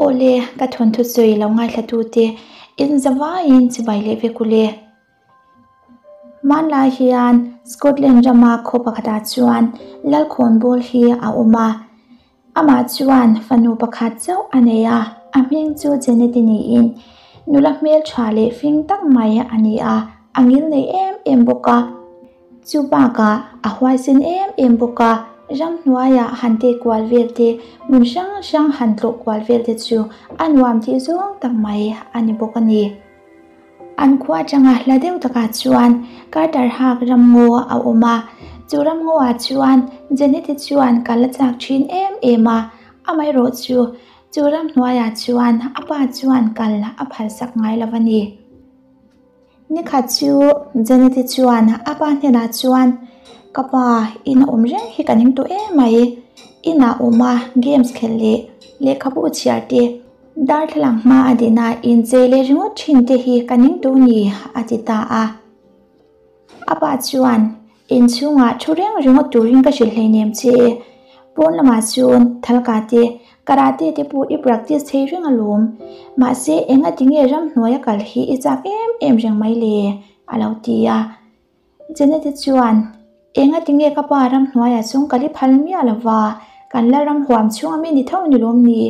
Awle, ka thawnthu sawi lo ngaithlatute in zavaiin chibai leh vek ule. Hmanlai hian Scotland rama khaw pakhatah chuan Lalkhawnbawl hi a awm a. Amah chuan fanu pakhat chauh a nei a, a hming chu Janet-i niin nula hmeltha leh fing tak mai a ni a, a ngil nei em em bawk a. Chu bakah a huaisen em em bawk a, ramhnuaiah han teh kual vel te, hmun hrang hrang han tlawh kual vel te chu a nuam tih zawng tak mai a ni bawk a ni. An khua atanga hla deuh takah chuan Carter hak ramngaw a awm a, chu ramngawah chuan Janet-i chuan kal a chak thin em em a, amaherawh chu chu ramhnuaiah chuan a pa chuan kal a phalsak ngai lo a ni. Nikhat chu Janet-i chuan a pa hnenah chuan, Ka pa, ina awm reng hi ka ning tawh em mai, inah awm a games khelh leh lehkhabu chhiar te, Darthlalang hma a dina inchei leh ringawt thin te hi ka ning tawh ni, a ti ta a. A pa chuan, Inchhungah thu reng ringawt turin ka hrilh hleinem che. Pawn lamah chuan thalka te, karate te pawh i practice thei reng alawm. Mahse, engati nge ramhnuaia kal hi i chak em em reng mai le? a lo ti a. Janet-i chuan, Enga tinge ka pa ramhnuaiah chuan kal i phal miah lo va, kan la ram huam chhunga mi ni tho ni lawm ni?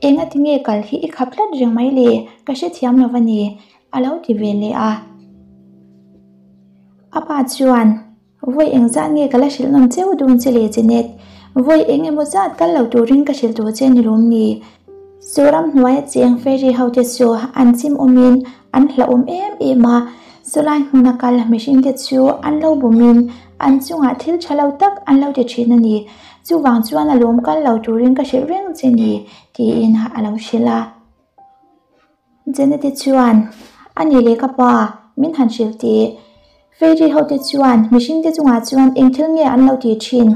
Enga tinge kal hi i khap tlat reng mai le, ka hrethiam lo va ni, a lo ti ve leh a. A pa chuan, Vawi engzat nge ka la hrilh nawm cheu dun che le Janet? Vawi eng emaw zat kal lo turin ka hrilh tawh che ni lawm ni? Chu ramhnuaia cheng fairy ho te chu an chim awmin an hlauhawm em em a, chulai hmuna kal mihring te chu an lo bumin an chungah thil tha lo tak an lo ti thin a ni. Chuvang chuan a lawm kal lo turin ka hrilh reng che ni, tiin a lo hrilh a. Janet-i chuan, A ni leh ka pa, min han hrilh tih. Fairy ho te chuan mihring te chungah chuan eng thil nge an lo tih thin,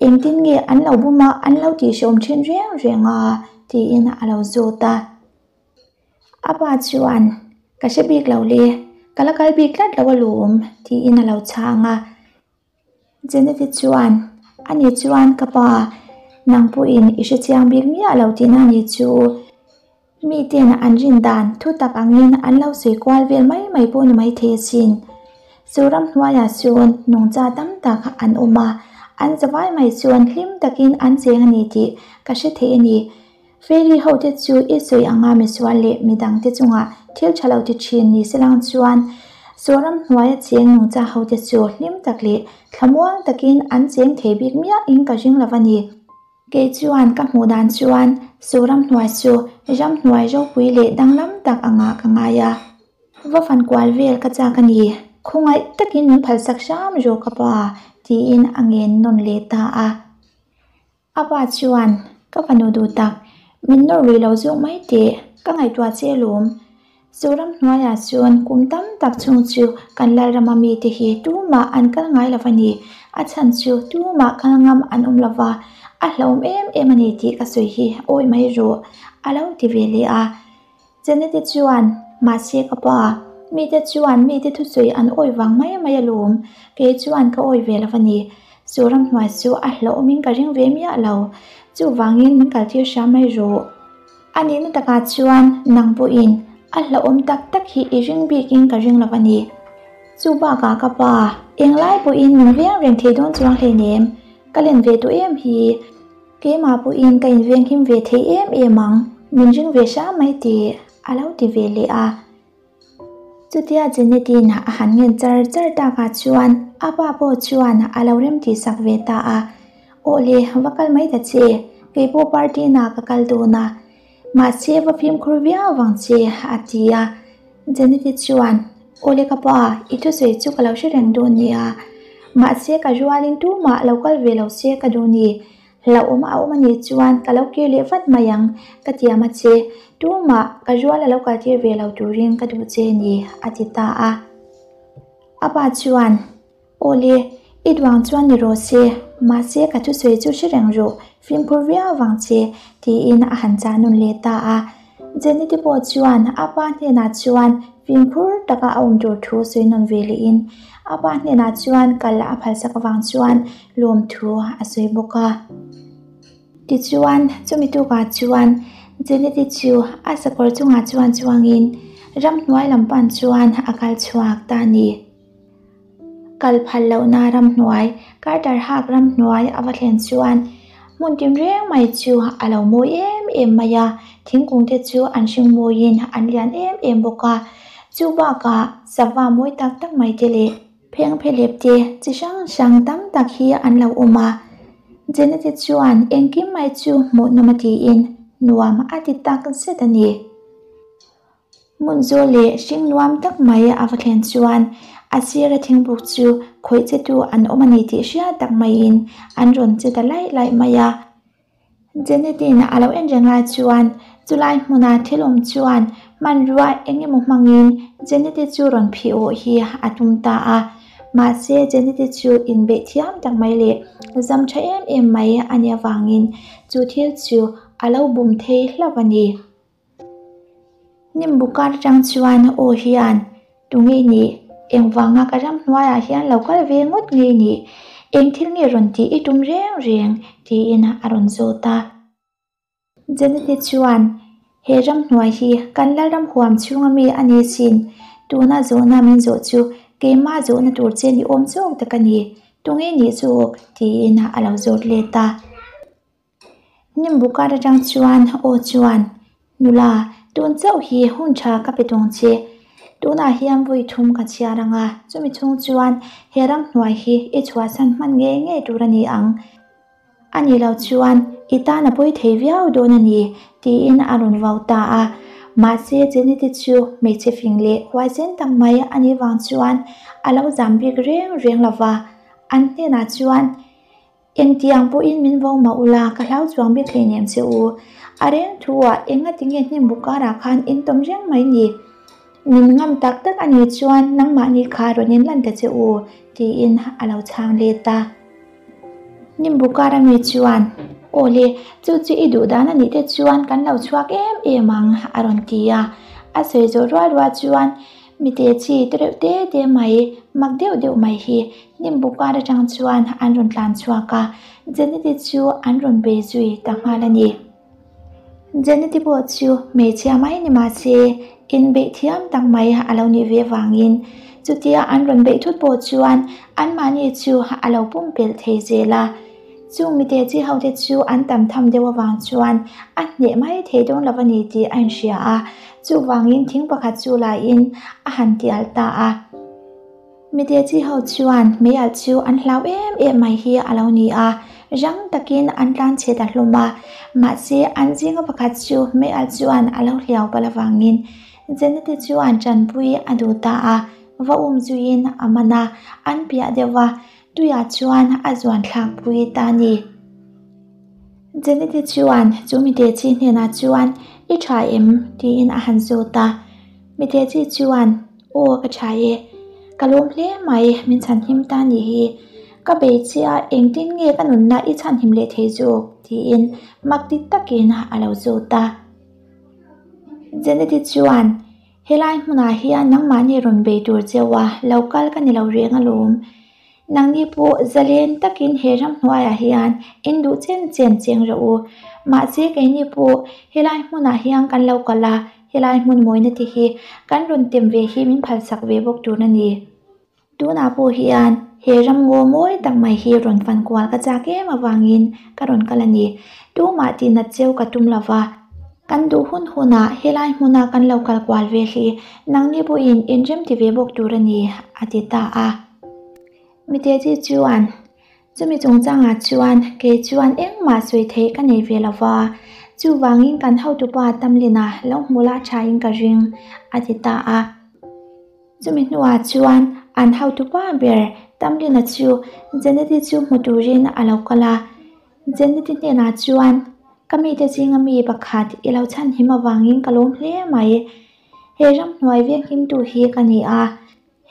engtin nge an lo bum a, an lo tih hrehawm thin reng reng a, tiin a lo zawt a. A pa chuan, Ka hre bik lo le, ka la kal bik tlat lo alawm, tiin a lo chhang a. Janet-i chuan, Ani chuan ka pa, nang pawhin i hrechiang bik miah lo tihna a ni chu. Miten an rin dan thu tak angin an lo sawi kual vel mai mai pawh ni maithei asin. Chu ramhnuaiah chuan nungcha tam tak an awm a, an zavai mai chuan hlim takin an cheng a ni tih ka hre thei a ni. Fairy ho te chu i sawi anga misual leh midang te chungah thil tha lo ti thin ni se lang chuan saw ramhnuaia cheng nungcha ho te chu hlim tak leh thlamuang takin an cheng thei bik miahin ka ring lo a ni. Kei chuan ka hmuh dan chuan saw ramhnuai chu ramhnuai ropui leh danglam tak angah ka ngai a. Va fan kual vel ka chak a ni, khawngaih takin min phalsak hram rawh ka pa, tiin a ngen nawn leh ta a. A pa chuan, Ka fanu duh tak, min nawr lui lo zawk mai teh, ka ngaihtuah che alawm. Chu ramhnuaiah chuan kum tam tak chhung chu kan Lalrama mite hi tumah an kal ngai lo a ni. A chhan chu tumah kal ngam an awm lo va, a hlauhawm em em a ni tih ka sawi hi awi mai rawh, a lo ti ve leh a. Janet-i chuan, Mahse ka pa, mite chuan mite thusawi an awi vang mai mai alawm, kei chuan ka awi ve lo a ni. Chu ramhnuai chu a hlauhawmin ka ring ve miah lo, chuvangin min kaltir hram mai rawh. A nihna takah chuan nang pawhin a hlauhawm tak tak hi i ring bikin ka ring lo a ni. Chu bakah ka pa, englai pawhin min veng reng thei dawn chuang hleinem, ka len ve tawh em hi. Keimah pawhin ka invenghim ve thei em em ang, min ring ve hram mai tih a lo ti ve leh a. Chutia Janet-in a han ngen char char takah chuan a pa pawh chuan a lo rem tih sak ve ta a, Aw le, va kal mai ta che, kei pawh party na ka kal dawn a, mahse va fimkhur viau vang che a ti a. Janet-i chuan, Aw le ka pa, i thusawi chu ka lo hre reng dawn nia, mahse ka rualin tumah lo kal ve lo se ka duh ni, hlauhawm a awm a nih chuan ka lo kir leh vat mai ang, ka tiam a che, tumah ka rual a lo kaltir ve lo turin ka duh che ni, a ti ta a. A pa chuan, Aw le, i duang chuan ni rawh se, mahse ka thusawi chu hre reng rawh, fimkhur viau vang che, tiin a han chah nun leh ta a. Jenny-te pawh chuan a pa hnenah chuan fimkhur taka a awm tur thu sawi nawn ve lehin a pa hnenah chuan kal a phalsak avang chuan lawmthu a sawi bawk a. Tichuan, chumi tukah chuan Jeneti chu a sakawr chungah chuan chuangin ramhnuai lam pan chuan a kal chhuak ta a ni. Kal phal lohna ramhnuai, Carter hak ramhnuai a va thlen chuan hmun tinreng mai chu a lo mawi em em mai a, thingkung te chu an hring mawiin an lian em em bawk a, chu bakah sava mawi tak tak mai te leh phengphehlep te chi hrang hrang tam tak hi an lo awm a, Jeneti chuan engkim mai chu hmuhnawm a tiin nuam a ti tak zet a ni. Hmun zawl leh hring nuam tak mai a va thlen chuan a sira thingbuk chu khawih che tu an awm a ni tih hriat tak maiin an rawn che ta laih laih mai a. Janet-in a lo en reng lai chuan chulai hmuna thil awm chuan hmanrua eng emaw hmangin Janet-i chu rawn phih awh hi a tum ta a. Mahse Janet-i chu inbeih thiam tak mai leh zam tha em em mai a nih avangin chu thil chu a lo bum thei hlauh a ni. Nimbu kar atang chuan aw hian tunge i nih? Engvanga ka ramhnuaiah hian lo kal ve ngawt nge i nih? Eng thil nge rawn tih i tum reng reng? tiin a rawn zawt a. Jeneti chuan he ramhnuai hi kan Lalram huam chhunga mi a ni sin, tuna zawhna min zawh chu keimah zawhna tur che ni awm zawk tak a ni, tunge nih zawk? tiin a lo zawt let a. Nimbu kar atang chuan aw chuan, Nula, tun chauh hi hun tha ka pe tawng che. Tunah hian vawi thum ka chhiar ang a, chumi chhung chuan he ramhnuai hi i chhuahsan hman ngei ngei tur a ni ang. A nih loh chuan i tan a pawi thei viau dawn a ni, tiin a rawn vau ta a. Mahse, Jeneti chu hmeichhe fing leh huaisen tak mai a nih vang chuan a lo zam bik reng reng lo va, an hnenah chuan, Engtiang pawhin min vo mah ula, ka hlau chuang bik hleinem che u. A reng thu ah engati nge hnim buk karah khan in tawm reng mai ni? Min ngam tak tak a nih chuan nangmahni kha rawn in lan ta che u, tiin a lo chhang let a. Hnim buk kara mi chuan, Aw le, chu chu i duh dan a nih te chuan kan lo chhuak em em ang, a rawn ti a. A sawi zawh rual rual chuan Mite chi te reuh te te mai, mak deuh deuh mai hi Nimbu kar atang chuan an rawn tlan chhuak a, Jeneti chu an rawn bei zui ta nghal a ni. Jeneti pawh chu hmeichhia mai ni mah se, inbeih thiam tak mai a lo nih ve avangin chutia an rawn beih thut pawh chuan anmahni chu a lo pumpelh thei zel a. Chung mite chi hote chu an tam tham deuh avang chuan a hneh mai thei dawn lo a ni tih a inhria a, chuvangin thing pakhat chu laiin a han tial ta a. Mite chi ho chuan meialh chu an hlau em em mai hi a lo ni a, rang takin an tlan chhe ta hlawm a, mahse an zinga pakhat chu meialh chuan a lo hliau palh avangin Jeneti chuan tanpui a duh ta a, va um zuiin a man a, an piah deuh va. Tuiah chuan a zuan thlak pui ta a ni. Jeneti chuan chu mite chi hnenah chuan I tha em? tiin a han zawt a. Mite chi chuan Aw ka tha e, ka lawm hle mai min chhanhim ta ni hi. Ka bei chiah engtin nge ka nunna i chhanhim leh thei zawk? tiin mak ti takin a lo zawt a. Jeneti chuan Helai hmunah hian nangmahni rawn bei tur cheu a, lo kal ka ni lo reng alawm. Nangni pawh zalen takin he ramhnuaiah hian in duh chen chen cheng rawh u. Mahse keini pawh helai hmunah hian kan lo kal a, helai hmun mawina te hi kan rawn tem ve hi min phalsak ve bawk tur a ni. Tunah pawh hian he ramngaw mawi tak mai hi rawn fan kual ka chak em avangin ka rawn kal a ni. Tumah tihnat cheu ka tum lo va, kan duh hun hunah helai hmuna kan lo kal kual ve hi nangni pawhin inrem ti ve bawk tur a ni, a ti ta a. Miteji chuan Chumi chungchangah chuan kei chuan engmah sawi theih ka nei ve lo va, chuvangin kan hotupa Tamlina lo hmu lah thain ka ring, a ti ta a. Chumi hnuah chuan an hotupa ber Tamlina chu Jeneti chu hmu turin a lo kal a. Jeneti hnenah chuan, Ka mite zinga mi pakhat i lo chhanhim avangin ka lawm hle mai. He ramhnuai venghimtu hi ka ni a.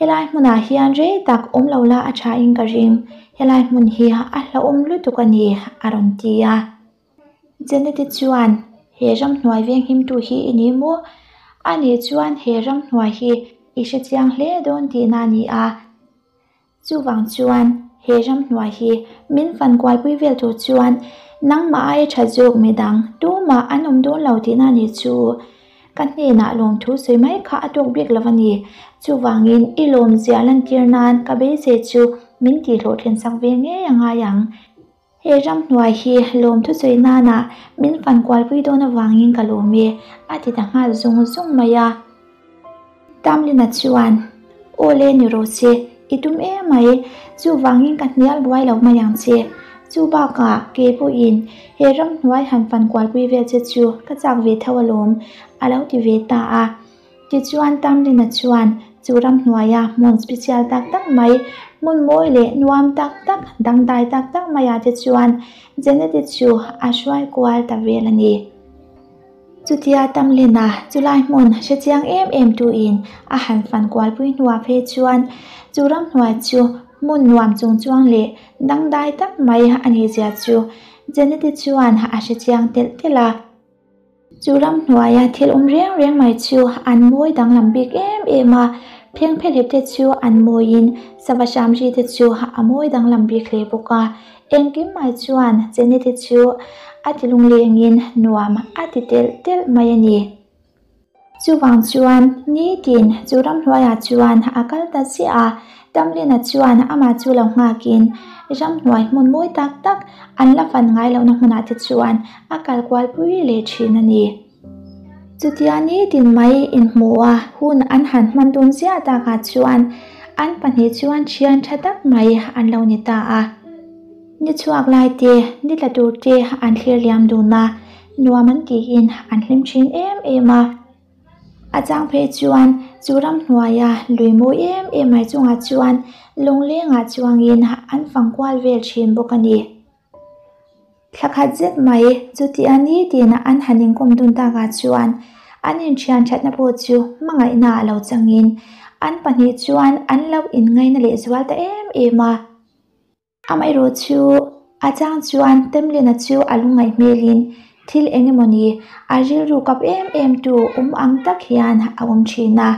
Helai hmunah hian rei tak awm lo la a tha in ka ring, helai hmun hi a hlauhawm lutuk a ni, a rawn ti a. Jeneti chuan, He ramhnuai venghimtu hi i ni maw? A nih chuan he ramhnuai hi i hre chiang hle dawn tihna a ni a. Chuvang chuan He ramhnuai hi min fan kualpui vel tur chuan nangmah aia tha zawk midang tumah an awm dawn lo tihna a nih chu. Ka hnenah lawmthu sawi mai kha a tawk bik lo a ni. Chuvangin i lawmzia lantir nan ka beisei chu min tihhlawhtlin sak ve ngei a ngai ang. He ramhnuai hi lawmthu sawi nana min fan kualpui dawn avangin ka lawm e, a ti ta nghal zung zung mai a. Tamlina chuan, Aw le ni rawh se, i tum em mai, chuvangin ka hnial buai lo mai ang che. Chu bakah kei pawhin he ramhnuai han fan kualpui vel che chu ka chak ve tho alawm, a lo ti ve ta a. Tichuan Tamlina chuan chu ramhnuaia hmun special tak tak mai, hmun mawi leh nuam tak tak, dangdai tak tak maiah te chuan Jeneti chu a hruai kual ta vel a ni. Chutia Tamlina chulai hmun hre chiang em em tuin a han fan kualpui hnuah phei chuan chu ramhnuai chu hmun nuam chung chuang leh dangdai tak mai a nih zia chu Jeneti chuan a hre chiang telh telh a. Chu ramhnuaia thil awm reng reng mai chu an mawi danglam bik em em a, phengphehlep te chu an mawiin sava hramri te chu a mawi danglam bik hle bawk a. Engkim mai chuan Jeneti chu a ti lunglengin nuam a ti telh telh mai a ni. Chuvang chuan nitin chu ramhnuaiah chuan a kal ta chiah a, Tamlina chuan amah chu lo nghakin ramhnuai hmun mawi tak tak an la fan ngai lohna hmunah te chuan a kal kual pui leh thin a ni. Chutia nitin mai inhmuha hun an han hman dun ziah takah chuan an pahnih chuan thian tha tak mai an lo ni ta a. Ni chhuak lai te, ni tla tur te an thlir liam dun a, nuam an tiin an hlim thin em em a. A chang phei chuan chu ramhnuaia lui mawi em em mai chungah chuan lawnglengah chuangin an fang kual vel thin bawk a ni. Thla khat zet mai chutia nitin an han inkawm dun takah chuan an inthian thatna pawh chu hmangaihna a lo changin an pahnih chuan an lo inngaina lehzual ta em em a. Amaherawh chu a chang chuan Temlina chu a lungngaih hmelin thil eng emawni a rilru kap em em tu awm ang tak hian a awm thin a.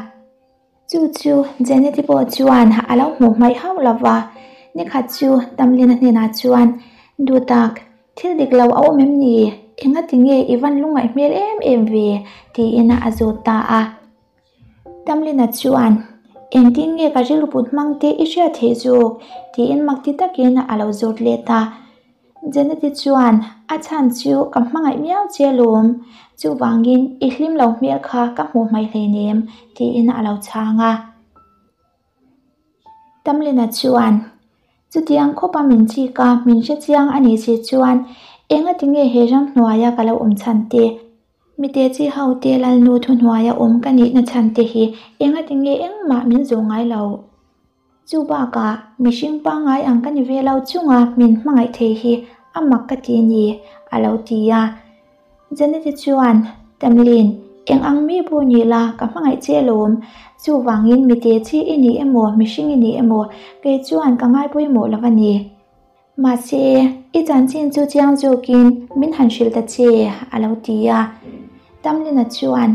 Chu chu Jeneti pawh chuan a lo hmuh hmaih hauh lo va, nikhat chu Tamlina hnenah chuan, Duhtak, thil dik lo a awm em ni? Engati nge i van lungngaih hmel em em ve? tiin a zawt ta a. Tamlina chuan, Engtin nge ka rilru put hmang te i hriat theih zawk? tiin mak ti takin a lo zawt let a. Jeneti chuan, A chhan chu ka hmangaih miau che alawm, chuvangin i hlim lo hmel kha ka hmuh hmaih hleinem, tiin a lo chhang a. Tamlina chuan, Chutiang khawpa min chik a, min hre chiang a nih si chuan engati nge he ramhnuaia ka lo awm chhan te? Mite chi ho te Lalnu thuhnuaia awm ka nihna chhan te hi engati nge engmah min zawh ngai lo? Chu bakah mihring pangngai ang ka ni ve lo chunga min hmangaih thei hi a mak ka ti ni, a lo ti a. Janeti chuan, Tamlin, eng ang mi pawh ni la, ka hmangaih che alawm. Chuvangin mite chi i ni emaw, mihring i ni emaw, kei chuan ka ngai pawimawh lo a ni. Mahse, i chanchin chu chiang zawkin min han hrilh ta che, a lo ti a. Tamlina chuan,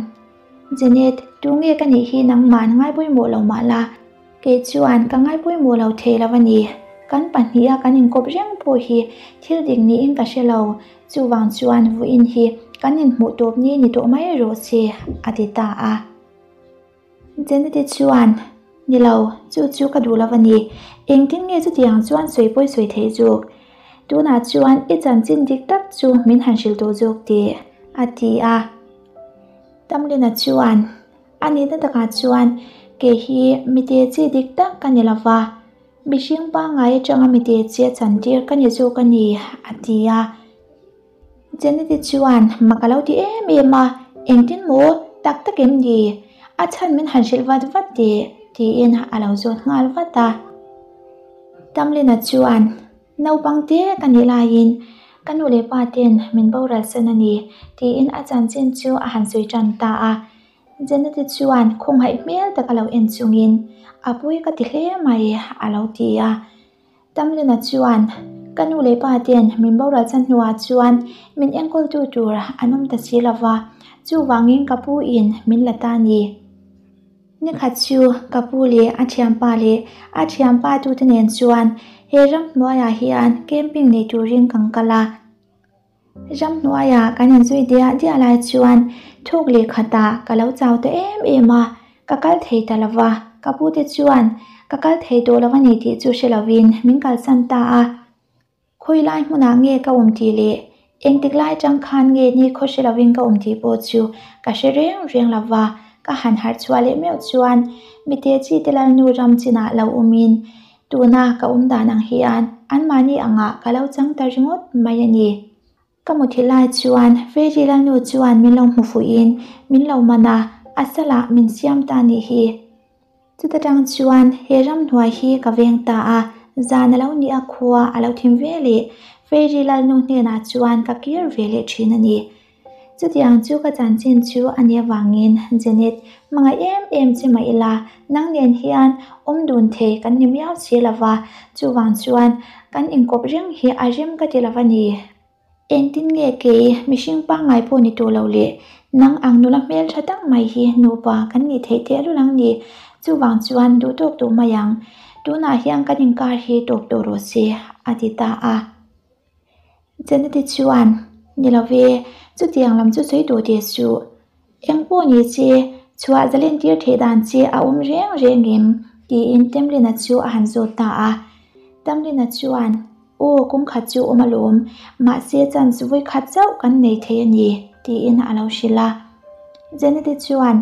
Janet, tunge ka nih hi nangman ngai pawimawh lo mah la, kei chuan ka ngai pawimawh lo thei lo a ni. Kan pahniha kan inkawp reng pawh hi thil dik niin ka hre lo, chuvang chuan vawiin hi kan inhmuh tawp ni ni tawh mai rawh se, a ti ta a. Jeneti chuan, Ni lo, chu chu ka duh lo a ni. Engtin nge chutiang chuan sawi pawi sawi theih zawk? Tunah chuan i chanchin dik tak chu min han hrilh tawh zawk teh, a ti a. Tamlina chuan, A nihna takah chuan kei hi mite chi dik tak ka ni lo va, mihring pangngai atanga mite chi a chantir ka ni zawk a ni, a ti a. Jeneti chuan mak a lo ti em em a, Engtin maw? Tak tak em ni? A chhan min han hrilh vat vat teh, tiin a lo zawt nghal vat a. Tamlina chuan, Naupang te ka nih laiin ka nu leh pa ten min boral san a ni, tiin a chanchin chu a han sawi tan ta a. Jeneti chuan khawngaih hmel tak a lo en chungin, A pui ka ti hle mai, a lo ti a. Tamlina chuan, Ka nu leh pa ten min boral chan hnuah chuan min enkawltu tur an awm ta si lo va, chuvangin ka pu in min la ta ni. Nikhat chu ka pu leh a thianpa leh a thianpa tute nen chuan He ramhnuaiah hian camping nei turin kan kal a. Ramhnuaiah kan inzui diah diah lai chuan thuk leh khatah ka lo chau ta em em a, ka kal thei ta lo va. Ka pute chuan ka kal thei tawh lo a ni tih chu hre lovin min kalsan ta a. Khawi lai hmunah nge ka awm tih leh engtik lai atang khan nge ni khaw hre lovin ka awm tih pawh chu ka hre reng reng lo va, ka han harh chhuah leh meuh chuan mite chi te lalnu ram chinah lo awmin tuna ka awm dan ang hian anmahni angah ka lo chang ta ringawt mai a ni. Ka muthilh lai chuan Fairy lalnu chuan min lo hmu fuhin min lo man a, a salah min siam ta a nih hi. Chuta tang chuan he ramhnuai hi ka veng ta a, zan a lo nih a khua a lo thim ve leh Fairy Lalnu hnenah chuan ka kir ve leh thin a ni. Chutiang chu ka chanchin chu a nih avangin Janet, hmangaih em em che mah ila, nang nen hian awm dun thei kan ni miau si lova, chuvang chuan kan inkawp reng hi a rem ka ti lova ni. Engtin nge kei mihring pangngai pawh ni tawh lo le, nang ang nula hmel tha tak mai hi nupa kan nih theih tehlul ang ni, chuvang chuan duh tawk tawh mai ang, tunah hian kan inkar hi tawp tawh rawh se, a ti ta a. Jeneti chuan, Ni lo ve, chutiang lam chu sawi tawh teh suh. Eng pawh ni che, chhuah zalen tir theih dan che a awm reng reng em? tiin Tamlina chu a han zawt ta a. Tamlina chuan, Aw, kawng khat chu awm alawm, mahse chance vawi khat chauh kan nei thei a ni, tiin a lo hrilh a. Jeneti chuan,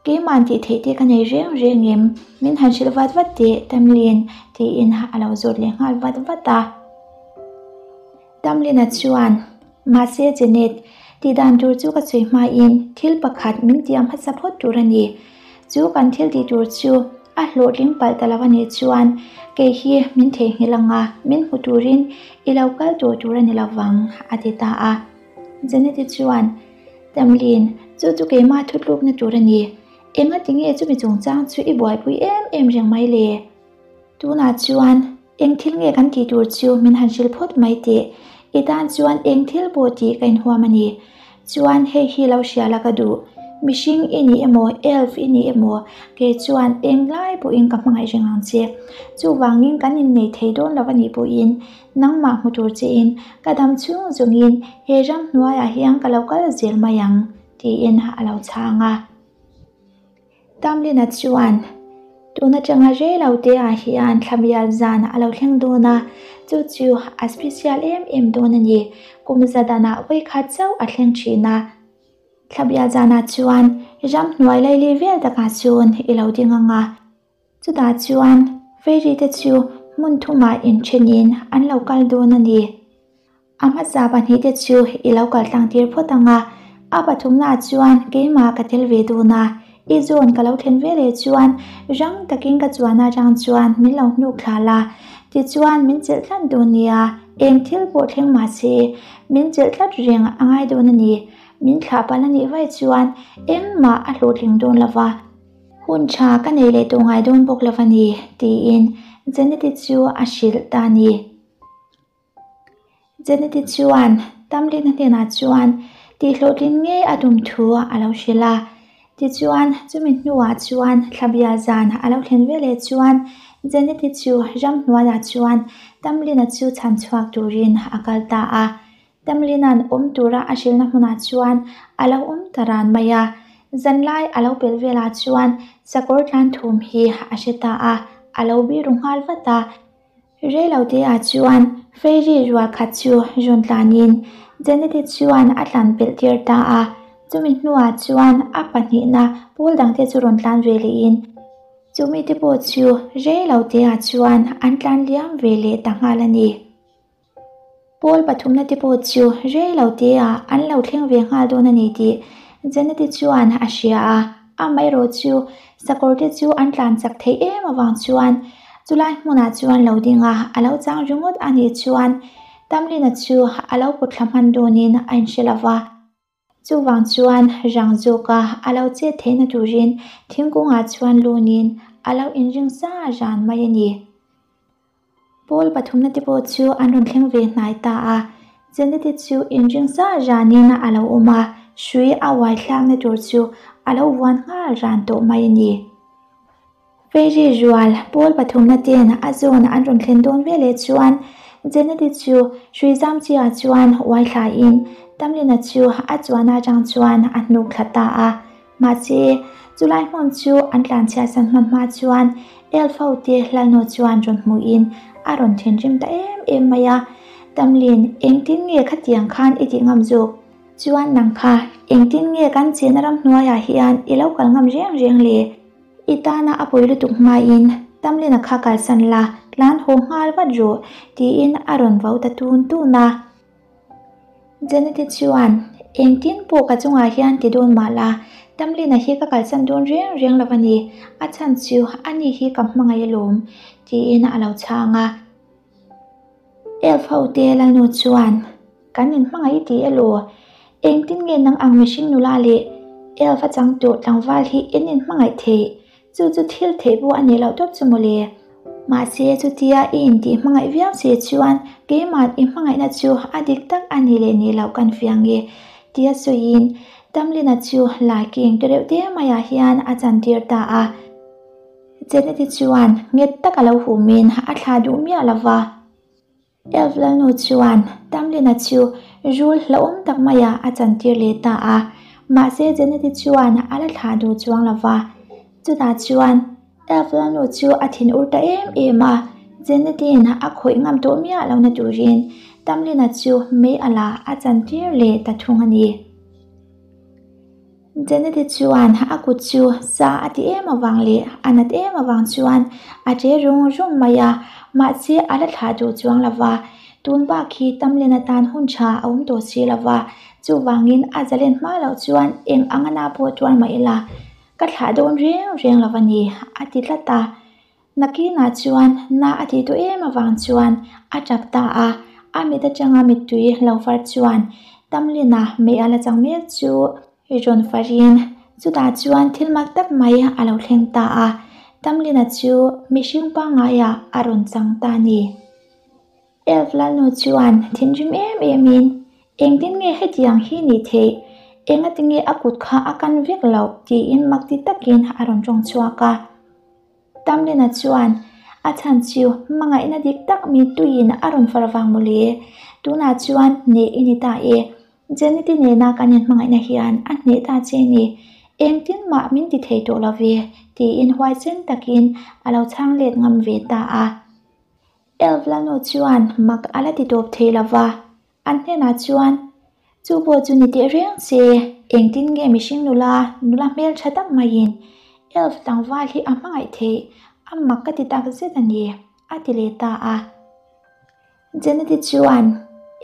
Keimahn tih theih te ka nei reng reng em? Min han hrilh vat vat teh, Tamlin, tiin a lo zawt leh nghal vat vat a. Tamlina chuan, Mahse Janet, tih dan tur chu ka sawi hmain thil pakhat min tiam hmasa phawt tur a ni. Chu kan thil tih tur chu a hlawhtling palh ta lo a nih chuan kei hi min theihnghilh ang a, min hmu turin i lo kal tawh tur a ni lo vang, a ti ta a. Janet-i chuan, Tamlin, chu chu keimah thutlukna tur a ni. Engati nge chumi chungchang chu i buaipui em em reng mai le? Tunah chuan eng thil nge kan tih tur chu min han hrilh phawt mai teh. I tan chuan eng thil pawh tih ka inhuam a ni. Chuan hei hi lo hria la ka duh. Mihring i ni emaw, elf i ni emaw, kei chuan eng lai pawhin ka hmangaih reng ang che. Chuvangin kan innei thei dawn lo a nih pawhin nangmah hmu tur chein ka dam chhung zawngin he ram hnuaiah hian ka lo kal zel mai ang, tiin a lo chhang a. Tamlina chuan, Tun atanga rei lo te ah hian thlabial zan a lo thleng dawn a, chu chu a special em em dawn a ni. Kum za danah vawikhat chauh a thleng thin a. Thlabial zanah chuan ramhnuai laili vel takah chuan i lo ding ang a. Chutah chuan fairy te chu hmun thumah inthenin an lo kal dawn a ni. A hmasa pahnihte chu i lo kal tlang tir phawt ang a, a pathumnaah chuan keimah ka tel ve dawn a, i zawn ka lo thlen ve leh chuan rang takin ka chuan atang chuan min lo hnuk thla la, tichuan min chelh tlat dawn nia, eng thil pawh thleng mah se min chelh tlat reng a ngai dawn a ni, min thlah palh a nih vaih chuan engmah a hlawhtling dawn lo va. Hun tha ka nei leh tawh ngai dawn bawk lo a ni, tiin Jeneti chu a hrilh ta a ni. Jeneti chuan Tamlina hnenah chuan tihhlawhtlin ngei a tum thu a lo hrilh a. Tichuan, chumi hnuah chuan thlabia zan a lo thlen veleh chuan Jeneti chu ramhnuaiah chuan Tamlina chu chhan chhuak turin a kal ta a. Tamlina'n awm tura a hrilhna hmunah chuan a lo awm ta ran mai a. Zanlai a lo pelh velah chuan sakawr tlan thum hi a hre ta a, a lo biru nghal vat a. Reilote-ah chuan Fairy rual khat chu rawn tlanin Janet-i chuan a tlan pelh tir ta a, chumi hnuah chuan a pahnihna pawl dangte chu rawn tlan ve lehin chumite pawh chu reilote-ah chuan an tlan liam ve leh ta nghal a ni. Pawl pathumna te pawh chu rei lo te ah an lo thleng ve nghal dawn a ni tih Jeneti chuan a hria a, amaherawh chu sakawr te chu an tlan chak theih em avang chuan chulai hmunah chuan lo ding a, a lo chang ringawt a nih chuan Tamlina chu a lo put thla hman dawnin a inhre lo va. Chuvang chuan rang zawka a lo chet theihna turin thingkungah chuan lunin a lo inring sa ran mai a ni. Pawl pathumna te pawh chu an rawn thleng ve hnai ta a, Jeneti chu inring sa ranin a lo awm a, hrui a uai thlakna tur chu a lo vuan nghal ran tawh mai a ni. Fairy rual pawl pathumna ten a zawn an rawn thlen dawn veleh chuan Jeneti chu hrui zam chi ah chuan uai thla in Tamlina chu a chuan atang chuan a hnuk thla ta a. Mahse, chulai hmun chu an tlanchhiat san hman hma chuan Elf ho te Lalnu chuan rawn hmuh in a rawn thinrim ta em em mai a, Tamlin, engtin nge khatiang khan i tih ngam zawk? Chuan nang kha, engtin nge kan chenna ramhnuaiah hian i lo kal ngam reng reng le? I tana a pawi lutuk hmain Tamlina kha kalsan la, tlan haw nghal vat rawh, tiin a rawn vau ta tun tun a. Jeneti chuan, Engtin pawh ka chungah hian ti dawn mah la, Tamlina hi ka kalsan dawn reng reng lo a ni, a chhan chu ani hi ka hmangaih alawm, tiin a lo chhang a. Elf ho te Lalnu chuan, Kan inhmangaih i ti elaw? Engtin nge nang ang mihring nula leh elf a chang tawh tlangval hi in inhmangaih theih? Chu chu thil theih pawh a nih loh tawp chu mawle. Mahse chutia i intih hmangaih viau che chuan keimah i hmangaihna chu a dik tak a nih leh nih loh kan fiang e tia sawiin Tamlina chu laiking te reuh te maiah hian a chantir ta a. Jeneti chuan nghet taka lo humin a thlah duh miah lova. Elf Lalnu chuan Tamlina chu rul hlauhawm tak maiah a chantir leh ta a, mahse Jeneti chuan a la thlah duh chuang lo va. Chutah chuan Elf Lalnu chu a thin ur ta em em a, Jeneti'n a khawih ngam tawh miah lohna turin Tamlina chu mei a la a chantir leh ta thung a ni. Jeneti chuan a kut chu sa a ti em avang leh a nat em avang chuan a che rung rung mai a, mahse a la thlah duh chuang lo va, tun bak hi Tamlin atan hun tha a awm tawh si lo va, chuvangin a zalen hma loh chuan eng anga na pawh tuar mah ila ka thlah dawn reng reng lo a ni, a ti tlat a. Nakinah chuan na a tih duh em avang chuan a tap ta a, a mit atanga mittui lo far chuan Tamlina mei a la chang mek chu rawn farin chutah chuan thil mak tak mai a lo thleng ta a, Tamlina chu mihring pangaiah a rawn chang ta a ni. Elf Lalnu chuan thinrim em emin, Engtin nge hetiang hi ni theih? Engati nge a kut kha a kan vek loh? tiin mak ti takin a rawn tawng chhuak a. Tamlina chuan, A chhan chu hmangaihna dik tak mi tuiin a rawn far vang mawle. Tunah chuan hneh i ni ta e. Jeneti nena kan inhmangaihna hian a hneh ta che ni. Engtin mah min ti thei tawh lo ve, tiin huaisen takin a lo chhang let ngam ve ta a. Elf Lalnu chuan mak a la ti tawp thei lo va. An hnenah chuan, Chu pawh chu ni teh reng che, engtin nge mihring nula, nula hmeltha tak maiin elf tlangval hi a hmangaih theih, a mak ka ti tak zet a ni, a ti leh ta a. Jeneti chuan,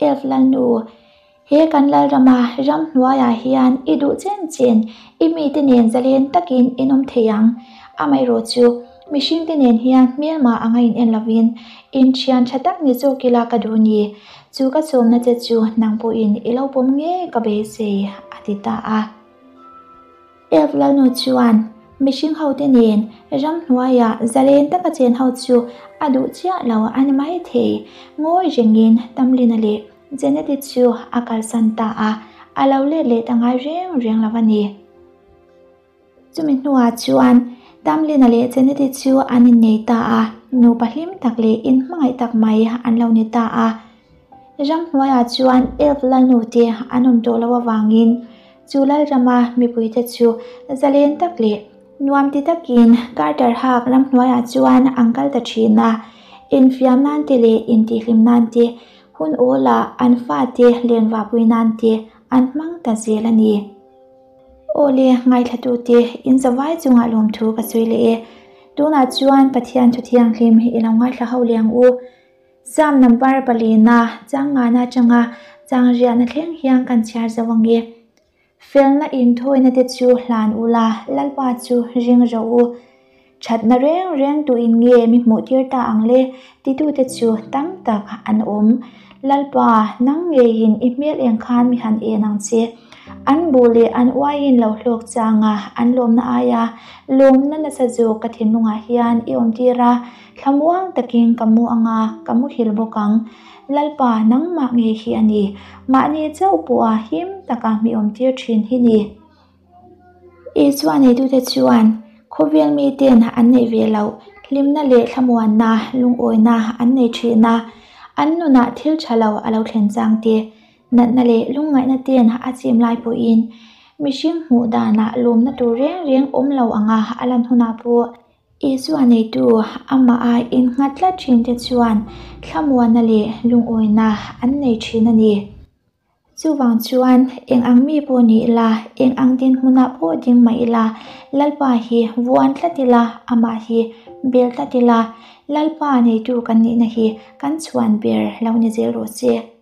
Elf Lalnu, he kan Lalrama ramhnuaiah hian i duh chen chen, i mite nen zalen takin in awm thei ang, amaherawh chu mihringte nen hian hmelma anga in en lovin inthian tha tak ni zawk ila ka duh ni. Chu ka sawmna che chu nang pawhin i lo pawm ngei ka beisei, a ti ta a. Elf Lalnu chuan mihring hote nen ramhnuaiah zalen taka chen ho chu a duh chiah lo a ni maithei. Ngawi rengin Tamlina leh Jeneti chu a kalsan ta a, a lo let leh ta ngai reng reng lo a ni. Chumi hnuah chuan Tamlina leh Jeneti chu an innei ta a, nupa hlim tak leh inhmangaih tak mai an lo ni ta a. Ramhnuaiah chuan Elf Lalnu te an awm tawh loh avangin chu Lalrama mipuite chu zalen tak leh nuam ti takin Carter Hak ramhnuaiah chuan an kal ta thin a, infiam nan te leh intihhlim nan te, hun awlah an fate lenvahpui nan te an hmang ta zel a ni. Aw le, ngaithlatute, in zavai chungah lawmthu ka sawi leh e. Tunah chuan Pathian thu thianghlim i lo ngaithla ho leh ang u. Psalm number palina changngana atanga changriahna thleng hian kan chhiar zo ang e. Felna inthawina te chu hlan ula, Lalpa chu ring rawh u. Thatna reng reng tuin nge mi hmuh tir ta ang le? Titute chu tam tak an awm. Lalpa, nang ngeiin i hmel eng khan mi han en ang che. An buh leh an uaiin lo hlawk changa an lawmna aia lawmna nasa zawk ka thinlungah hian i awm tir a, thlamuang takin ka mu anga ka muhil bawk ang. Lalpa, nangmah ngei hi a ni. Mahni chauh pawha him taka mi awm tir thin hi ni. Isua neitute chuan. Khawvel miten an neih ve loh hlimna leh thlamuanna, lungawina an nei thin a, an nunah thil tha lo a lo thlen chang te, natna leh lungngaihna ten a chim lai pawhin mihring hmuh danah lawmna tur reng reng awm lo anga a lan hunah pawh Isua neitu amah a innghat tlat thin te chuan thlamuanna leh lungawina an nei thin a ni. Chuvang chuan eng ang mi pawh ni ila, eng ang dinhmunah pawh ding mah ila, Lalpa hi vuan tlat ila, amah hi bel tlat ila, Lalpa neitu kan nihna hi kan chhuan ber lo ni zel rawh se.